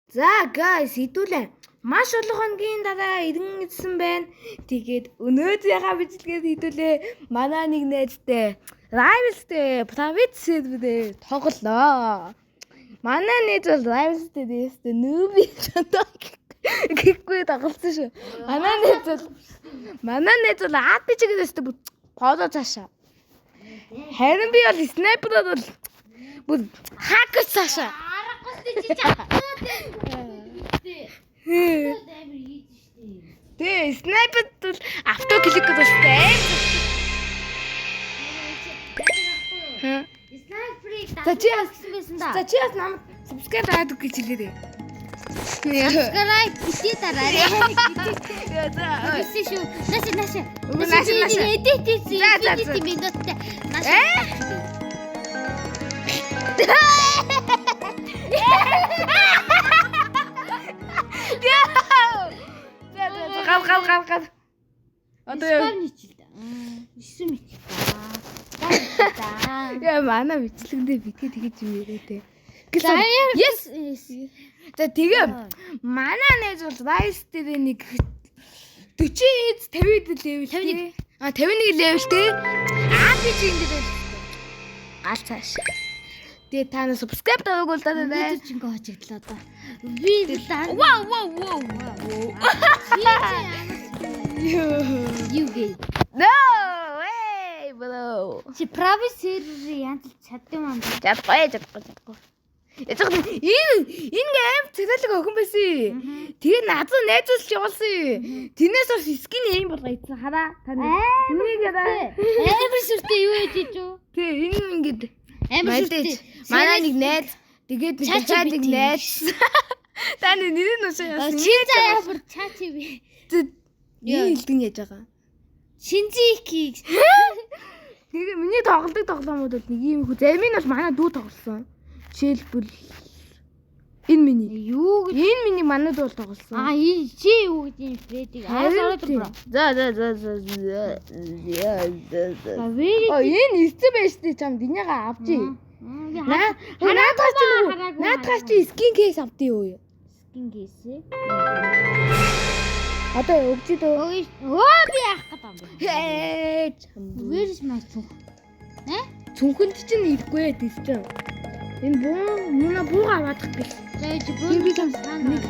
За guys, хэдүүлээ. Маш олон хоногийн дараа иргэн ирсэн байна. Тэгээд өнөөдрийнхаа бичлэгээр хэдүүлээ. Манай нэг найзтай Rivals-тэй private server-дээр тоглоо. Манай найз бол Rivals-тэй дээстэй newbie чаддаг гэхгүй тоглолцсон шүү. Манай найз бол RPG-гээс бүр поло цаашаа. Харин би бол sniper-аар бол бүр hacker цаашаа. Аргагүй чи чаддаг. Амар хийж штэ. Тэгээ sniper бол auto click гэдэг шүү. Хм. Sniper-ыг За чи бас гэсэн байсан да. За, чи бас намайг subscribe дараад үг гэж хэлээрэй. Subscribe битгий дараарай. За. Үгүй шүү. Наша, наша. Үгүй, наша, наша. Edit хийсэн. За, за, Edit за. минуттай. Наша. Э? За за, гав гав гав гав. Одоо Одоо нийчил да. 9 мичил да. Яа, манай бичлэгэндээ битгий тэгэж юм яриа те. За. Yes. За, тэгээ манай найз бол Vice дээр нэг 40 50 level. 51. А, 51 level те. RPG ингэж байл. Гал цааш. Тэгээ та нар subscribe дараагүй л даа. Өнөөдөр ч ингээ хожигдлаа да. Би л Вау вау вау. Юу гээ? No way, bro. Чи private server янз л чадсан юм да. Чадахгүй, чадахгүй, чадахгүй. Яцх, энэ аим цэцэлэг охин байсан. Тэгээ надад найзуулж явуулсан. Тэрнээс хойш skin ийм болгоо ийдсэн. Хараа та нар. Энийг хараа. Амар сүртэй юу хийж ич үү? Тэг, энэ ингээд Амар Малдэж. сүртэй. Манай нэг найз тэгээд нэг Чачи хачаад нэг битгий. найз. Та нэг нэр нь уушаа яасан. Чи заяа бүр чачи би. Энэ хэлдэг нь яаж байгаа? Шинзики. Тэгээ миний тоглодог тоглоомууд бол нэг юм хүү. Зарим нь бол манай дүү тоглосон. Жишээлбэл, энэ миний. Юу гэж? Энэ миний манай дүү бол тоглосон. А, энэ чи юу гэж юм Фредиг? Харин Аа, тийм. За за за за за за за. Very. Оо, энэ эцэг байж тээ, чамд энийгээ авчи. Наа наадхаас чи нөгөө наадхаас чи skin case авдیں юу юу? Skin case. Одоо өгч дөө. Өө, би яах гээд юм бэ? Хээ чам. Where is my цүнх? Э? Цүнхэнд чинь ирэхгүй тэс чинь. Энэ буу муна бууга аваадах гэж. За, чи Би бүр чам нэг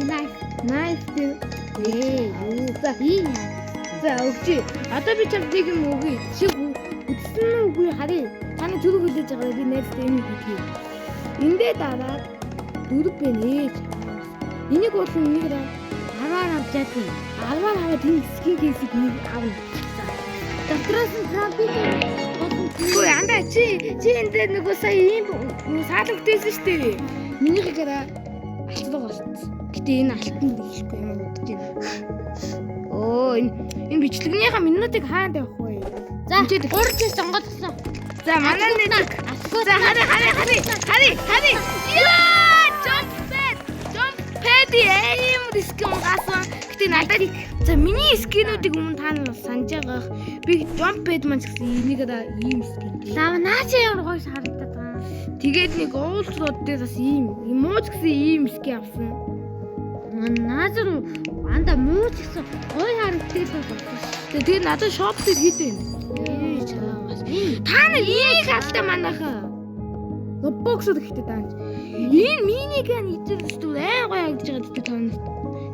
knife. Knife дээр. Ээ, юу? За. Энэ яа? За, өгч. Одоо би чамд нэг юм өгье. Чи үзсэн үү, үгүй харъя. Таны зүрх хүлээж байгаа, би найзтай юм хийх. Эндээ дараад дөрөв байна ээж. Энийг бол энийг 10-аар авчаад тийм. 10-аар аваад энэ skin case-ийг нэг авна. Дотроос нь трампик болон Үгүй, андаа, чи энэ дээр нөгөө сая ийм нөгөө саалан бүтээсэн шүү дээ. Минийхийг хараа, алтлага болцсон. Гэтэ энэ алтан дийлэхгүй юм бодож байна. Оо, энэ бичлэгнийхаа минутыг хаана тавих вэ? За, Энд 3 чис сонголсон. За, манай нэг. Асгүй. За, хари хари хари хари хари. Яа, jump pad. Jump pad ийм skin гасан. Гэтэ надад, за, миний skin үүдийг өмнө та нар бол санаж байгаах. Би jump pad маань ч гэсэн энийг ийм skin. Лав наа чи ямар гоё харагдаад байгаа. Тэгээд нэг уулзрууд дээр бас ийм муу ч гэсэн ийм skin авсан. Наазар анда муу ч гэсэн гоё харагддаг л болсон. Тэгээд надад shop дээр хэд вэ? Ээ, чаавас. Та нар энийг хаттай манайхаа. Roblox гэхдээ таанч. Энэ minigun ижил зүгээр аим гоё харагдаж байгаа гэдэг та нарт.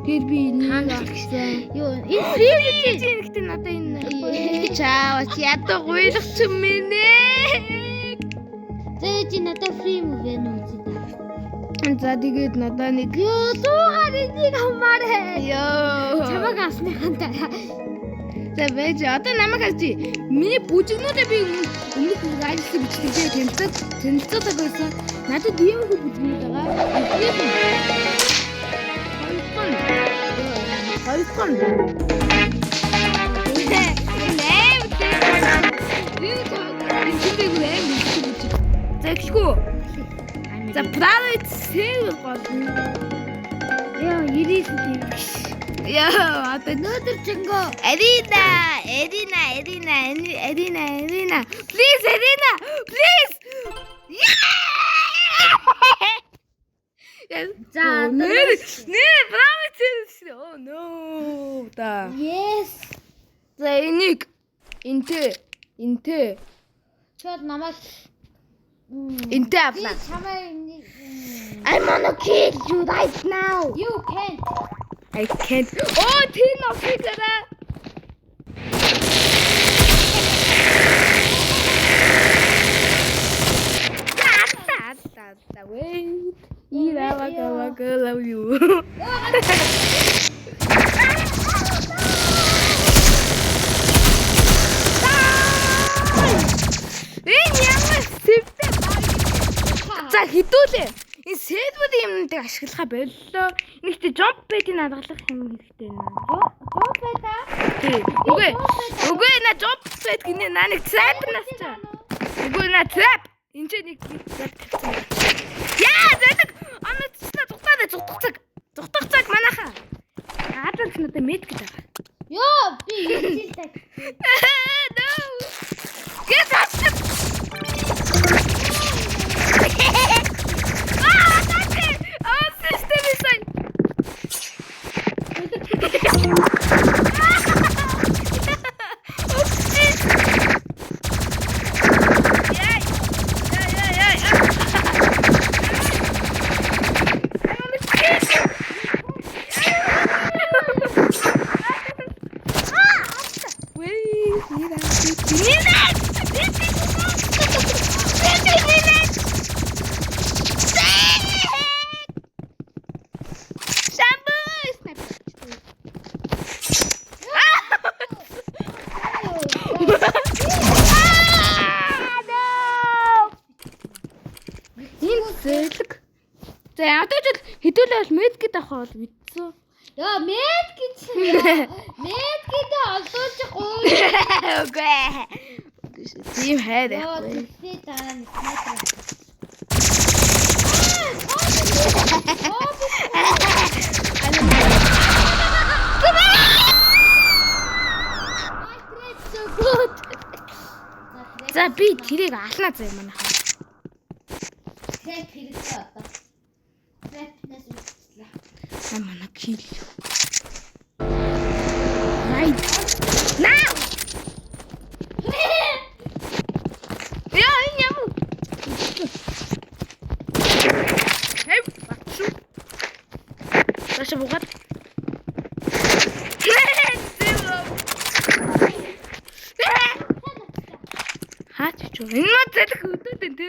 Тэгээд би энийг авсан. Юу, энэ Free гэхдээ надад энэ чаавас ядуу гуйлах ч юм нэ. За, чи надад free move нэ үзье та. За, тэгээд надад нэг Йоо, дуугаар энийг авмаар. Йоо. Чамаг авсныхан дараа. За, байж, одоо намайг харж. Миний бүжигнүүдээ би өмнөх live бичлэгээ тэмцээд тэмцээдэг байсан. Надад ийм их бүжигнүүд байгаа. Эхнийх нь, хоёр дахь нь, хоёр дахь нь. Нэм энэ чимээг аим бүжиг бүжиг. За, эхлэхүү. За, private server гол. Йоо, 99 тийм. Яа, одоо Өнөөдөр жингөө Arena, Arena, Arena, Arena, Arena. Please, Arena, please. Yeah! За, Нэр нэр браво цэвэр. Oh no. Да. Yes. За энийг энтэй энтэй Чод намайг энтэй би авлаа. чамайг нэг I'm gonna kill you right now. You can't. I can't. Oh, тийм офигара. Wait. Ира вага вага love you. Энэ ямар сэвтэй баг. За хідүүлээ. Энэ сэдвүүдийн юмнуудыг ашиглахаа боллоо. Нэгтээ jump pad-ийг хадгалах юм хэрэгтэй нэ. Jump pad. Тий. Үгүй. Үгүй на jump pad гинэ наа нэг trap нас чаа. Үгүй на trap. Энд ч нэг trap тавьсан. Яа, зэлэг. Онцлоо зүгтаа зүгтах цаг. Зүгтах цаг манайхаа. Аадал ч надад мэд гэж байгаа. Йоо, би хэл таг. No. Get out. Аа, тати. Аа, систем сайн. Яй. Яй, яй, яй. I'm on the kitchen. Wait, Nina. Nina! Nina! Shampoo! Ah, no! Энэ зэлэг. За одоо жил хэдүүлээ бол мэд гэд авах бол мэдсэн. Йоо, мэд гэж. Мэд гэдэг олдуулж гоо. Үгүй. Тийм хайр Йоо, яахгүй. тэгсээ дараа нь снайпер. My trap so good. За би тэрийг алнаа заяа манайхаа. Trap хэрэгтэй одоо. Trap-наас үзчихлээ. I'm gonna kill you. Right now. Яа энэ ямар? Хэв багшу. Таша бугаад. Хаач ч юу. Энэ маа зэлэх өдөөд энэ тэ.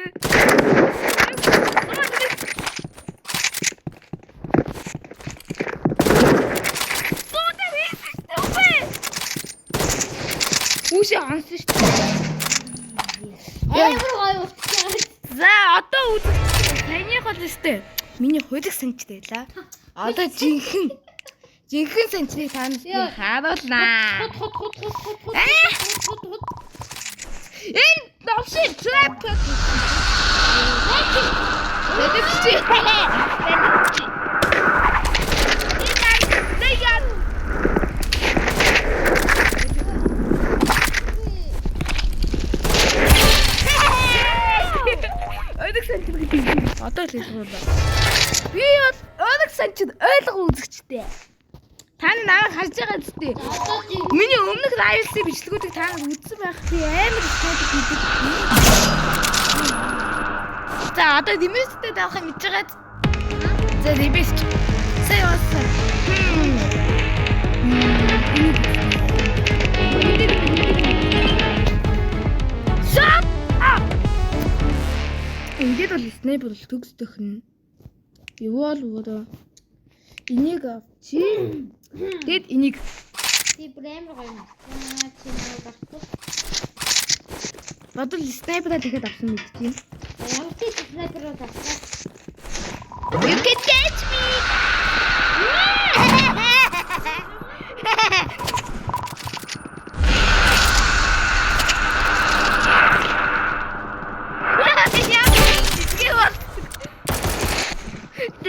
Суудаа хийсэн шүү дээ. Үгүй. Үүшээ онсон шүү дээ. Амар гоё утсан. За одоо үзэх саяных бол өстэй. Миний хуулиг санчтай байлаа. Одоо жинхэнэ санчныг та нарт би харуулнаа. Хот хот хот хот хот хот хот хот. Энэ новши trap. Тэдэгч. Тэдэгч. Тэйган. Ойдог санч гэдэг. Одоо л хэлэх юм байна. Би бол ойдог санчид ойлго үзэгчтэй. Та нар намайг харж байгаа зү. Одоо жин Миний өмнөх live-ийн бичлэгүүдийг та нар үзсэн байх. Би амар их хайдаг гэдэг. За одоо Димэстэй давхаа мэдж байгаа. За Димэс. Сая болсон. Shut up. Ингээд бол снайпер бол төгсдөх нь. Юу бол өөрөө. Энийг авчи. Тэгэд энийг би бүр амар гоё юм. Аа чи нөө гарахгүй. бодвол снайпераа дахиад авсан мэдчихээн. Ямар ч снайпер бол авсан. You can catch me.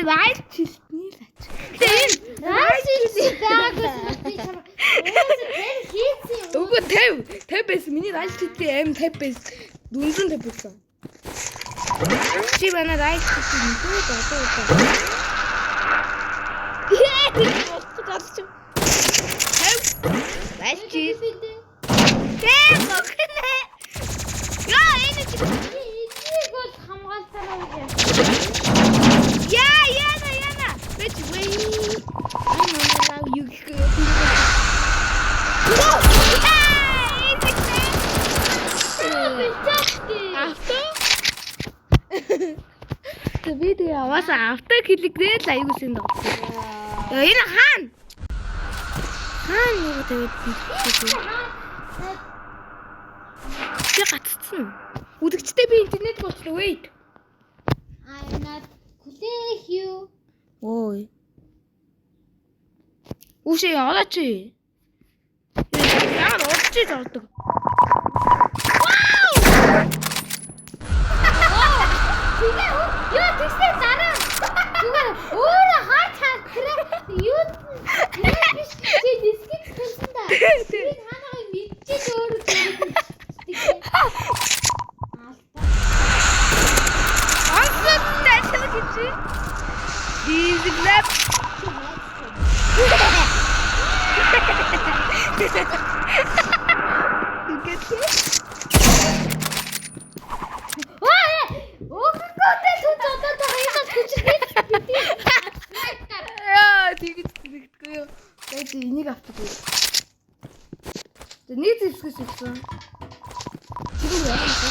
Лайв чилтний л ач. Тэгээ энэ Раш байгаагүй би чам. Уусаа тэр хийцэн юм. Үгүй 50 50 байсан. Миний лайв чилтний аим 50 байсан. 450 байсан. Чи манай лайк хийх нүдүүд одоо одоо. Болчих. Байж чи. Тэ гохнэ. Яа энэ чи Энийг бол хамгаалсараа гэж. Яа яна яна. Бэч вэй. I'm gonna love you. Авто. Тэ би тэгээ аваасаа авто кликрээ л аягүй сэн догсон. Энэ хаана? Хаана юу тэгээд би гаццсан. Үдгчтэй би интернет болчихлоо. Wait. I'm not хүлээх юу? Ой. Үшээ яваач чи. Яагаад урдчиж ордог? Вау! Тэгээ юу тэгсээ дараа. Зүгээр өөрөө хар цаар тэр юу биш чи дискет хэлсэн да. Тэр хаанааг мэдчихэж өөрөө тэгсэн. Онцлог дайчлаг чи. Дизлэп. Ингээд Ой! Өгөхгүйтэй түн зодоод байгаа юм хүчтэй. Яа, тэгэж тэгдэггүй юу. Байж энийг авчих. Тэ нэг зэвсгээс ирсэн. Тэр яа юм бэ?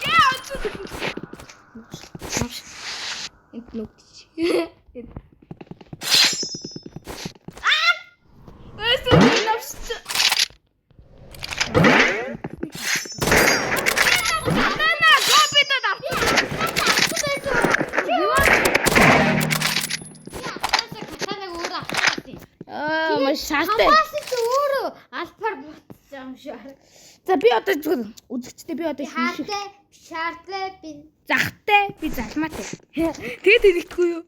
Яа, онцлог. Новш. Энд нүгдчих. Энд. Аа! Өсөө новш. Нана, компьютер авчих. Катанаг өөрөө авчихсан. Аа, маш шаартай. Хамаас ч өөрөө алпаар бутсан юм шиг. За би одоо зүгээр үзэгчтэй би одоо шүүших. Хаартай, шаартай би. Захтай би залмаатай. Тэгээд хэрэгдэхгүй юу?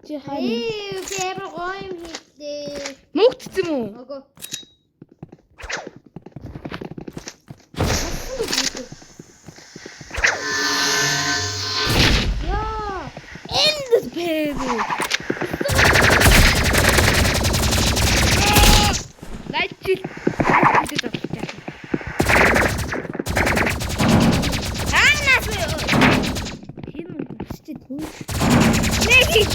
Чи хаана? Ээ, би амар гоё юм хийлээ. Нүгдсэн юм уу? Өгөө. Яа, Энд пэв. Лайчил. Лайчил тоглож. Аанаас хин үсчээ түн. Нэг хийж.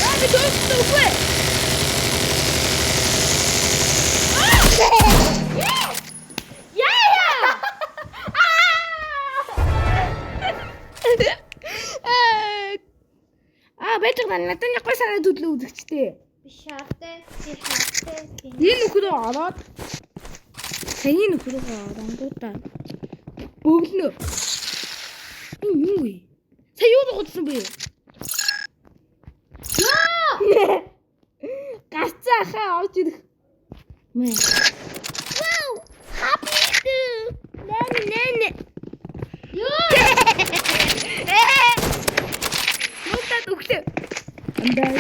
Аа би төөссөн үгүй. Яа! Аа байж байгаа надад нэг гой санаа төдлөө үзэгчтэй. Би шаартай, би хаартай. Энэ нөхрөө ороод саяны нөхрөөгөө оронгуудаа бөглөнө. Энэ юу вэ? Сая юу дуудсан бэ? Яа! Гарцаа хаа орж ирэх. Мэ. Вау! Happy to. Нэн нэн. Юу? Нүдад өглөө. Андаа.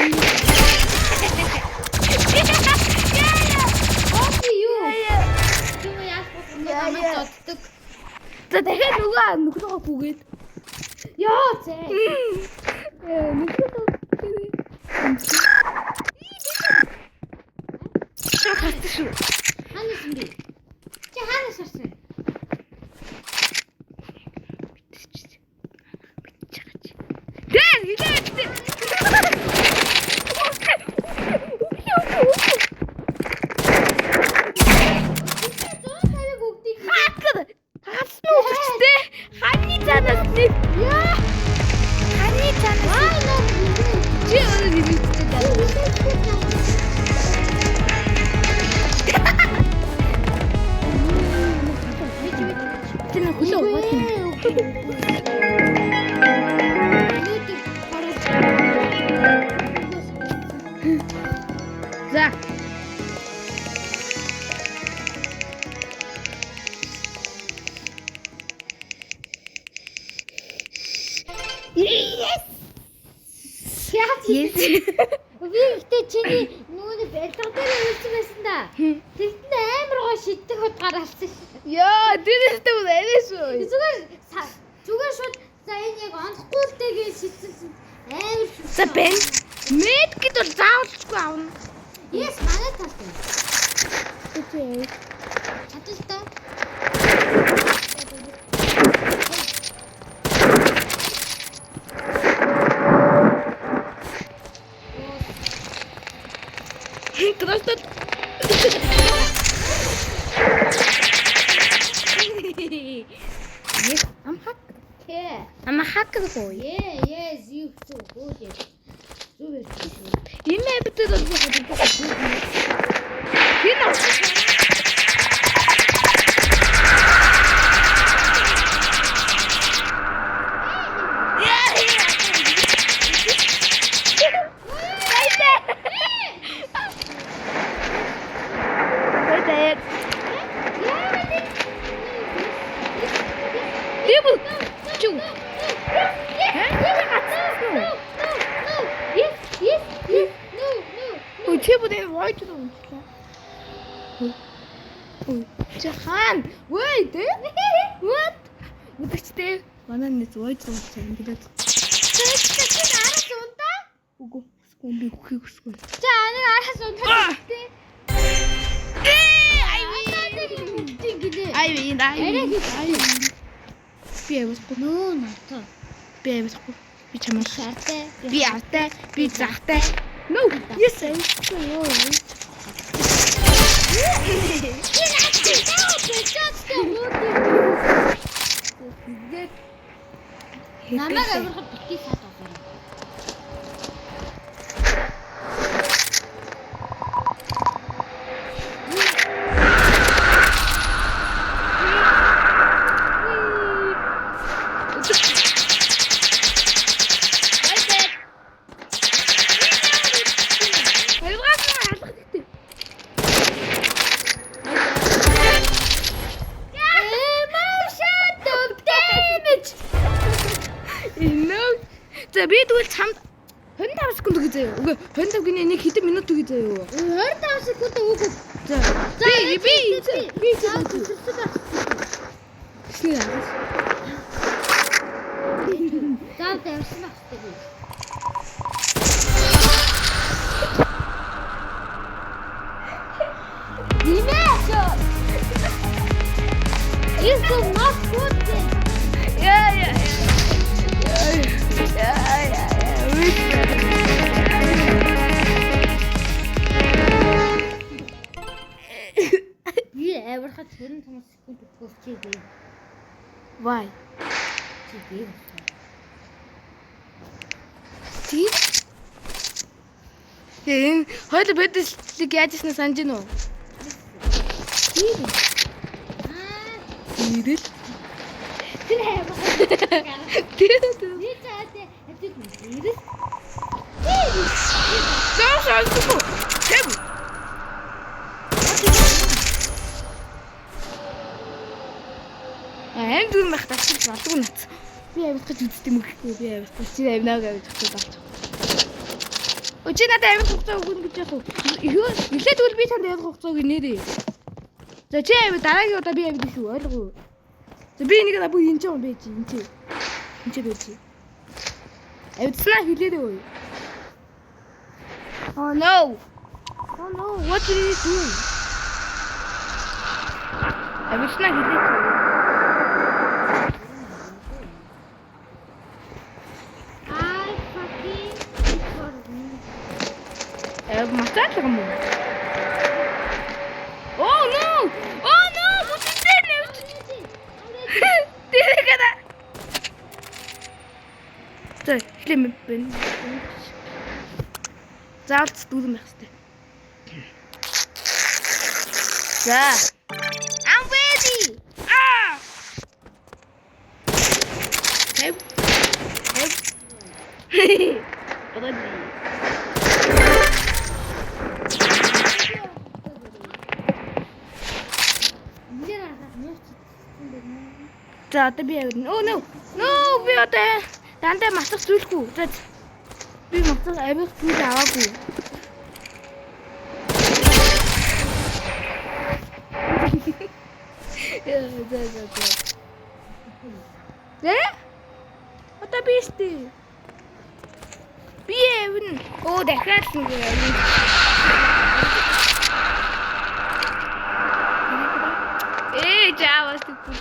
Кофе юу? Юм яах вэ? Намайг зоддог. За дахиад нөгөө нөхрөөгөө гүгээд. Яа, зэ. Нөхрөөгөө гүгээд. Чаа хатсан шүү. Хаанаас юм бэ? Чи хаанаас орсон? Тэр хилээд. Чи 150-ыг өгдөг. Хакер. Хатсан уу гэжтэй. Ханы цаанаас нэг. Яа! Ханы цаанаас Аа, наа. чи өөрөө хилээдтэй. Би ихтэй чиний нүуний барилга дээр үйлсэн байсан да. Тэгтэн амар гоо шиддэг утгаар алсан. Яа, дээрээс тэ арай шүү. Зүгээр зүгээр шууд за энэ яг онохгүй л дээ гэж шидсэн чинь амар шүтсэн. За бэн. Мэд гэд бол заавалчгүй авна. Yes, манай талд байна. Окей. Чадвал та. Просто. Yes, I'm hacker. Yeah. I'm a hacker boy. Yeah, yes, you so good. Зүгээр шүү. Энэ апп дээр бол би хадгалдаг. Энэ Yes, yes, no, no. Өө чи бүр энэ void руу унтлаа. Өө чи хаана? Wait. What? Үдэгчтэй манай нэг void руу унтлаа ингээд. Чи араас унтаа? Үгүй. Үгүй би үхийг хүсгүй. Чи аныг араас унтаа тий. Ээ ай Гинэ. Ай би ай. Арай Ай. Би авахгүй. Нөө натаа. Би авахгүй. Би чамаа Шартай. Би автай. Би захтай. No. Yes. Юу. Чи наадаа бэлчээдтэй хөөд. Тэгээд Намайг авирахад битгий саад болоо. Хоёргаас нь алах гэдэг. Emotion damage. No. За би тэгвэл чамд 25 секунд өгье заяа. Үгүй 25 гинэ нэг хэдэн минут өгье заяа. 25 секунд өгөө. За. Би би би би За давсан байх хэрэгтэй би. Димээ. It's not good. Яа яа. Яа яа. Би авирахад 25 секунд өгөх чи гээ. Why? Чи гээ. Тийм. Энэ хоёул бэдэслэг яаж ирсэн санаж гин үү? Тийм. Аа, Нэрэл. тэр авирахад. Тийм. Би цаашаа хажууд нэрэл. Заа сонсохгүй. Тийм. Аим дүн байх тасч болдгоо нац. Би авих гэж үздэг юм гэхгүй би авих гэж чи авнаа гэж үздэг болчих. Өө чи надад авих хугацаа өгнө гэж яах вэ? Эхлээд тэгвэл би чамд авих хугацаа өгнө нэрээ. За чи авих дараагийн удаа би авих шүү ойлгоо. За би энийг бүх энэ ч юм бэ чи энэ чи. Энэ чи бэ чи. Авдснаа хэлээрэй өө. Oh no. Oh no, what did you do? Авдснаа хэлээч. I fucking for me. Мацаалга юм уу? Oh no! Oh no! Бүтэн нэмж. Тэр гара. За, эхлээ мэд байна. Заавал дүүрэн байх хэрэгтэй. За. I'm ready. Ah! Хэв. Хэв. Ready. Нэр харахад нууц цэцэн байна. За одоо би авирна. Oh no. No би одоо дандаа матах зүйлгүй. За. Би моцоор амих зүйл аваагүй. Яа, за за за. Тэ? Одоо би штэ. Би эвэн. Оо дахиад л нэг юм. Ээ, жаавас тэггүй.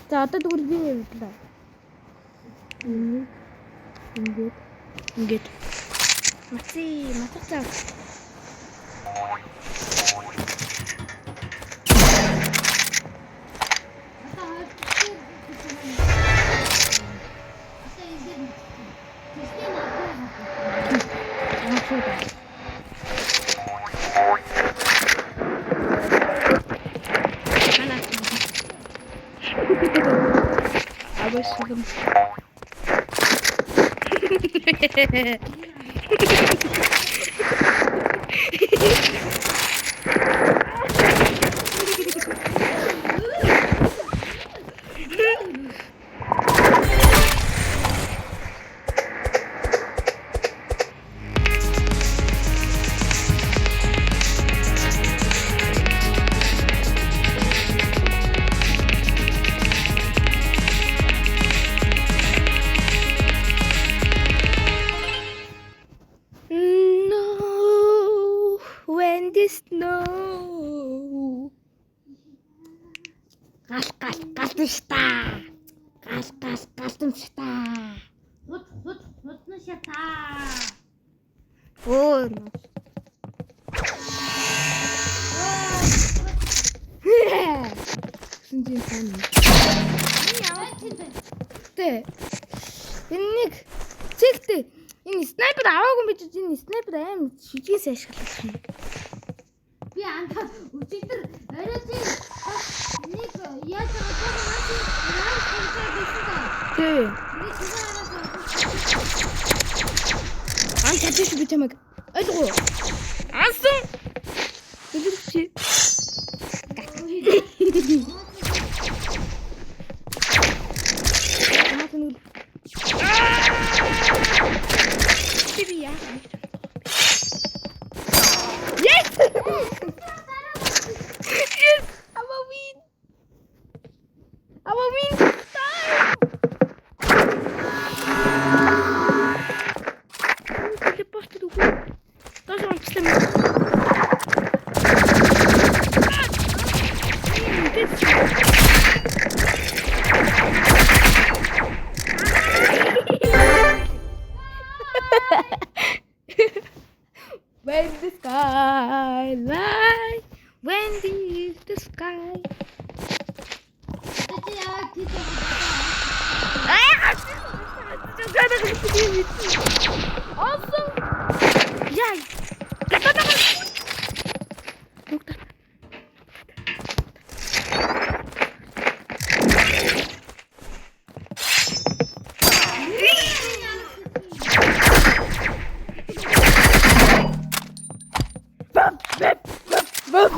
За одоо тэгвэл би эвдлээ. Ингээд ингээд Маци, мацаа. Одоо хоёр дахь Одоо энэ дээр тэгсний надад. Хана. Абашгам. No, when the snow. Гал гал галдан шта. Гал гал галдан шта. Худ худ худна шатаа. Оо. Гэсэн чинь тань. Ямар ч юм бэ? Тэ. Энэ нэг цэгтэй. Энэ снайпер аваагүй юм биш үү? Энэ снайпер аим шижигээс ашиглах юм. Би андаа өчигдөр орой чи бас нэг яаж байгаа юм наа чи наа чи гэсэн та. Тэ. Нэг чигээр араас Ан чадчих шүү би чамайг. Ойлгоо. Ансан. Төлөвч. Аа тэнэг. Би яа. Yes! Yes! I'm a win. I'm a win. Time. Телепорт үгүй. Доош онцлоо юм. When the sky light, when the, the sky. чи яа тийч Аа! Awesome. Яа. Гадаа. Нүгт. Бам бам бам.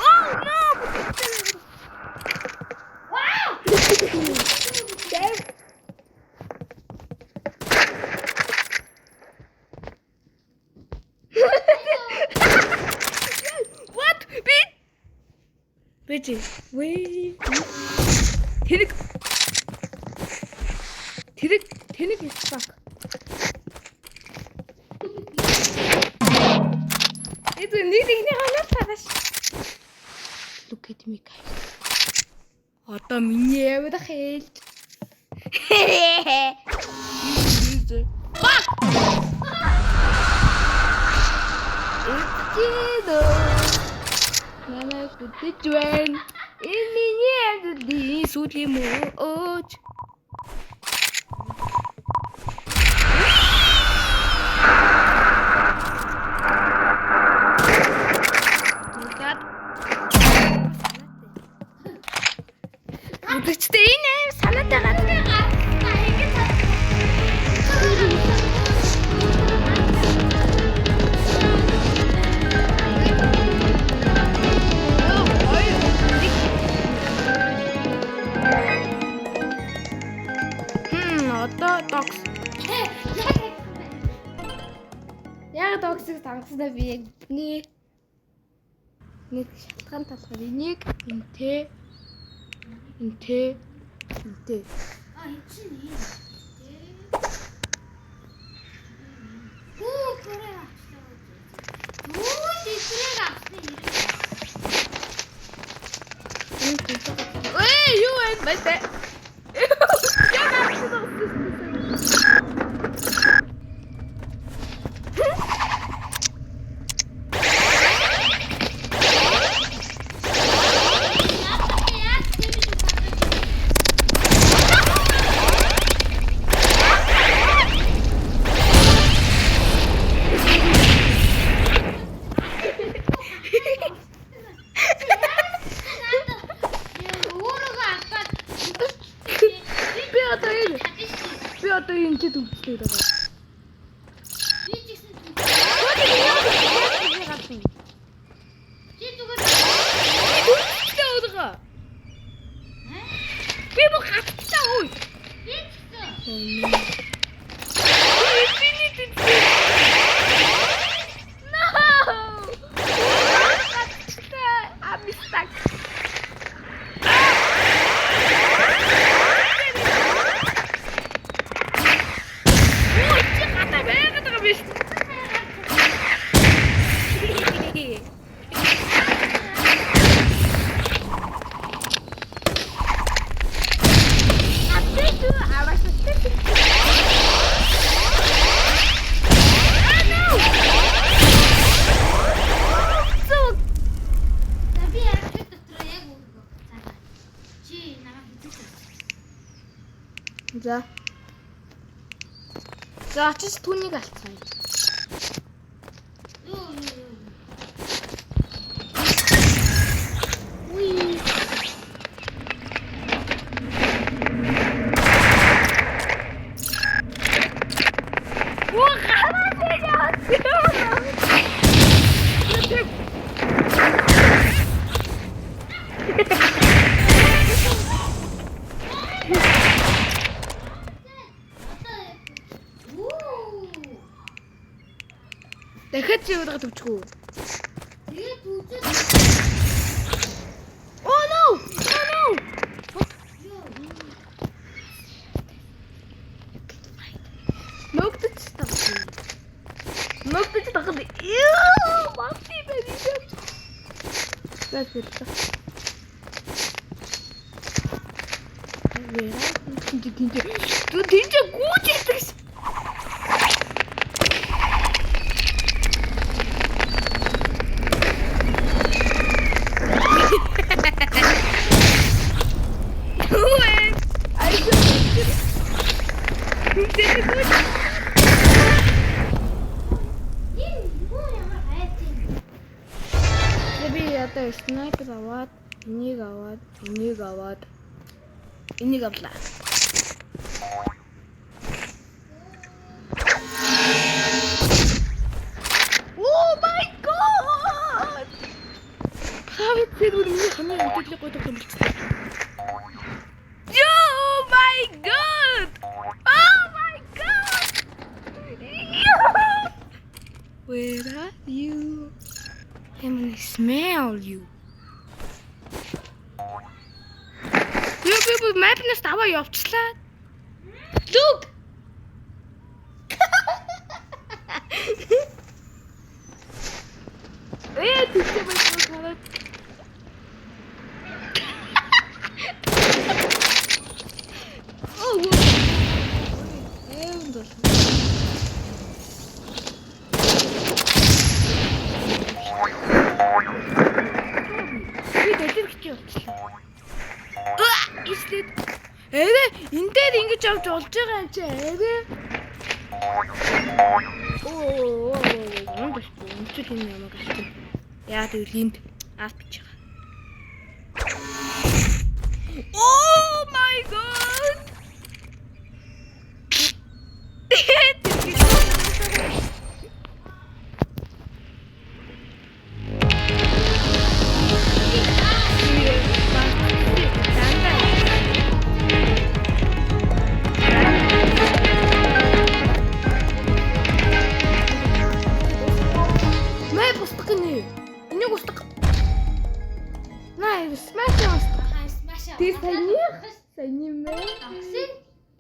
Oh no! Damn. What? Би Бэжи. Вээ. Тэрэг. Тэрэг тэнэг fuck. Это нэг нэгний ханаа тааш. Look at me guys. Одоо миний амьдрах хэлж. Fuck. Эцэдөө. Намайг үдэж байна. Энэ миний амьдралын сүүлийн мөч. Нүгад. Үзэгчтэй энэ аим санаатай гад. Одоо докс. Яг доксыг сонгосноо би яг нэг нэг шалтгаан талаар энийг энтэй энтэй энтэй. А энэ чинь юм. Хүү бүрээ авчлаа. Дүү дэвтрийг авсан юм. Эй, юу вэ? Баяртай. Яг авсан. Яг тийм үү. Өөрөөгөө аваад Би одоо энэ би одоо энэ ч төвчлээ байгаа. би ч гэсэн Төвчлээ чи зүгээр байгаа. Би бүх гацтай үй. би ч гэсэн Infinity. No. Гацтай. I'm stuck. Ой, чи гадаа байгаад байгаа юм биш. За би яг тэр дотор яг өөргөө. За. Чи намайг хэзээ. За. За очиж түүнийг алцгаая. Юу юу юу. Уи. Оо гараад яа. Одоо үү. Дахиад чи юугаа төвчгөө. Тэгээд үзээд Oh no! Oh no! What? юу. Нөгдөж тагсан. Нөгдөж тагсан. Юу! Мати байна. За тэр. Вера тэнцээ тэнцээ. Тү тэнцээ гүйж ирдэг ш. Үгүй. Ай. Тэнцээ гүйж. Энэ юу ямар хайр юм. Би одоо снайпер аваад, энийг аваад, энийг аваад, энийг авлаа. Oh my god! Private server миний хамгийн хөдөлгөөн гой тоглоом болчихлоо. Oh my god! Oh my god! Where are you? I'm gonna smell you. Би би би map-наас даваа явчлаа. Look. Э тийч байж хараад. Оо. Эвэн дол. Би дэлгэрч явчлаа. Ислээд. Арай энэ дээр ингэж явж болж байгаа юм чи арай. Оо, юм болчих. Өмчл энэ ямаг алчин. Яа тэгвэл энд алт бич байгаа. Oh my god. Мэ бусдаг гинэ. Энийг устгах. Наа, smash устгах. Аа, smash. Тэр саяны саяны мэ. Аксын.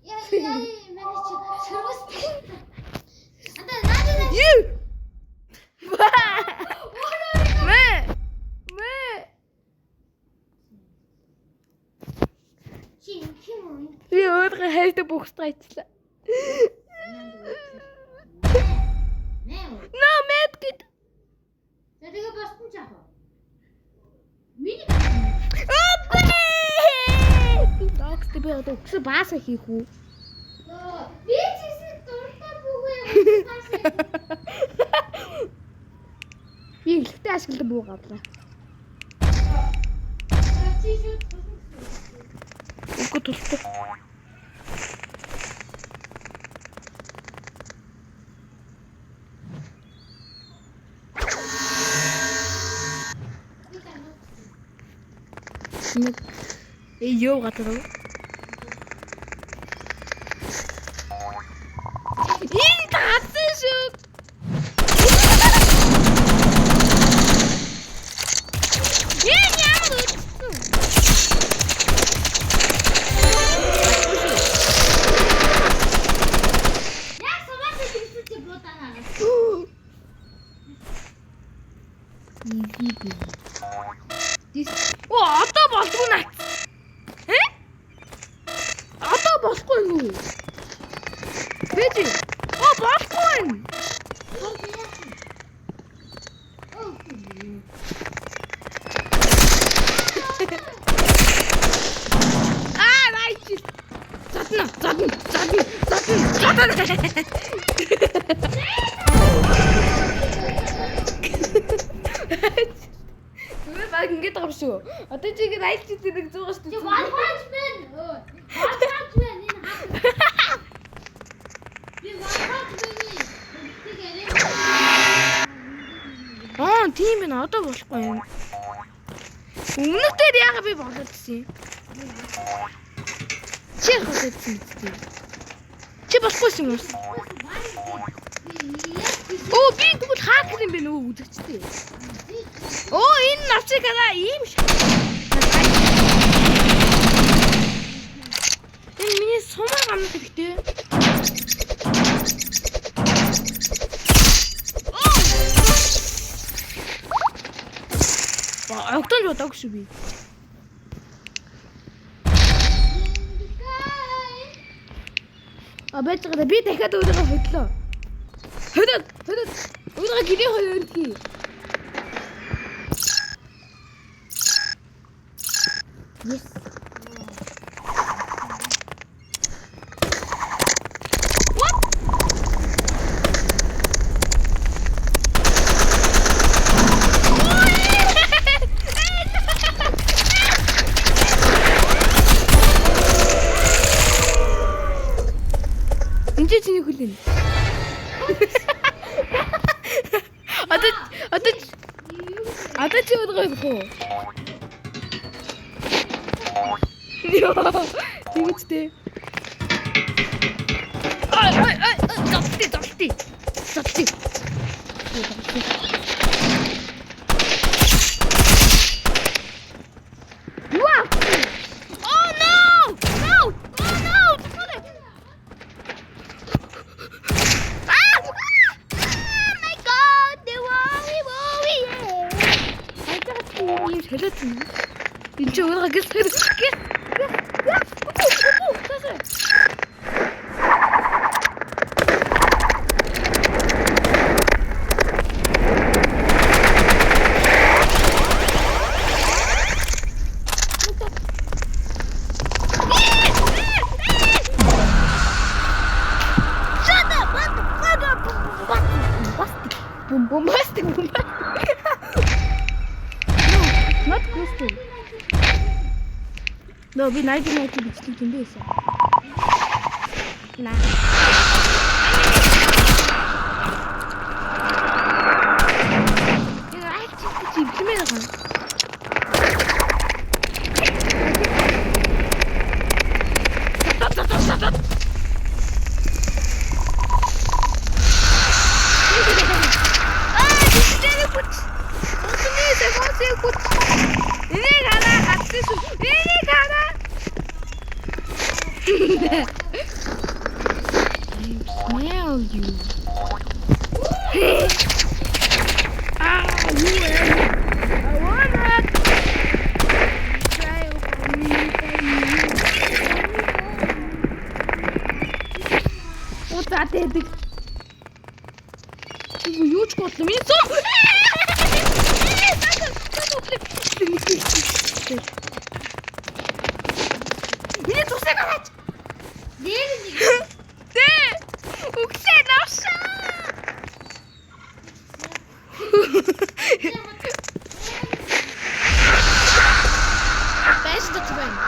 Яа, яа, манай чи сөрвөс. Анда наад. Юу? Мэ. Мэ. Чи юм уу? Би өөрөө хайртай бухстай айцлаа. Нэ. No, medkit. За тэгээ боссон ч яах вэ? Миний Үгүй. Докс би одоо өксө бааса хийх үү? Би ч гэсэн дуртай бүхээ. Би эхлэхдээ ашиглан бууг авлаа. Чи шууд тулсан гэсэн. Үгүй тултай. Би танаа. Нэг э юу гадар уу? Энэ татсан шүү. Энэ ямар үтсэн? Яг сумаас ирсэн чи буудаа. Easy би. Дис. Оо одоо болдгоо наа. Э? Одоо болохгүй юм уу? Бэжи. Оо болохгүй юм. Аа, найч. Задна, задна, задна, задна, задна. Түмээ баг ингэж байгаа юм шүү. Одоо чи ингэ айлч зэрэг зуугаа шүү. Чи one punch man. One punch man энэ хаа. Би one punch man-ий бүгдийг яриа. Аа, тийм байна. Одоо болохгүй юм. Өмнөх дээр яагаад би болоод ирсэн юм? Чи яг болоод ирсэн биз дээ. Чи болохгүйсэн юм уу? Оо, би тэгвэл хакер юм бэ нөгөө үзэгчтэй. Оо, энэ навчиг хараа ийм ш. Энэ миний сумаа гамнах хэрэгтэй. Огтон бодоагүй шүү би. А байж байгаа би дахиад өөрийгөө хөдлөө. Хөдөө хөдөө өөрийгөө гэрээ хөдөлгөе. Yes. What? Энд чи чиний хөл юм. Одоо одоо одоо чи өдгөө өгөх үү? Йоо. Тэгэж дээ. Ай ай ай зовтий зовтий. Зовтий. Юу аа? Oh no! No! Oh no! Ah! Ah! My god! The worry worry. Хайгаад юм солиод юм. Энд чи өөрийгөө гис гис гис. Shut up! What the fuck up? Bombastic. Bombastic. Bombastic. No, not Christian. Нөө би 90 бичлэг юм бэ гэсэн. На. Энэ аль чи чиглэмээр байгаа юм. Аа, бичлэг хүч. Үнэний секонцыг хүч. Энийг хараа хатсан шүү. Энийг хараа. I smell you. Ah, you are. I wanna try for me, for me. Уцаад байдаг. Үгүй юу ч бодлоо. Миний цом. Миний цусыг аваач. Дээр нэг. Тэ. Үглээ навшаа. Байж дот байна.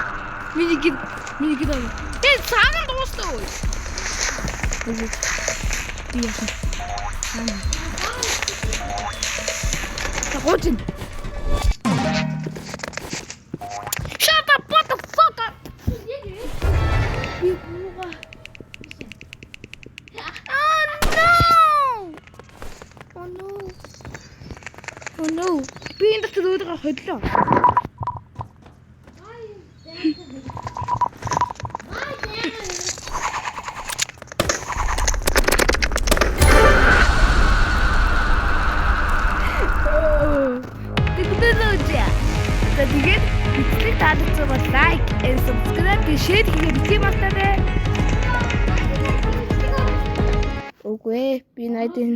Миний гид миний гид аа. Тэ цаана дуусна өө. Би яах вэ? Цаана. За гооч. Shut up, what the fuck up. Би бууга. Oh no! Oh no. Oh no. Би энэ дотор өөрийгөө ходлоо. Технологи. За тэгээд бичлэг таалагдсан бол like and subscribe and share хийгээ битгий мартаарай. Үгүй ээ, би найдын.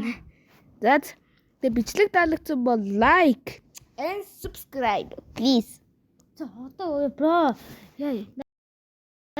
За тэгээд бичлэг таалагдсан бол like and subscribe please. За одоо bro. Яа.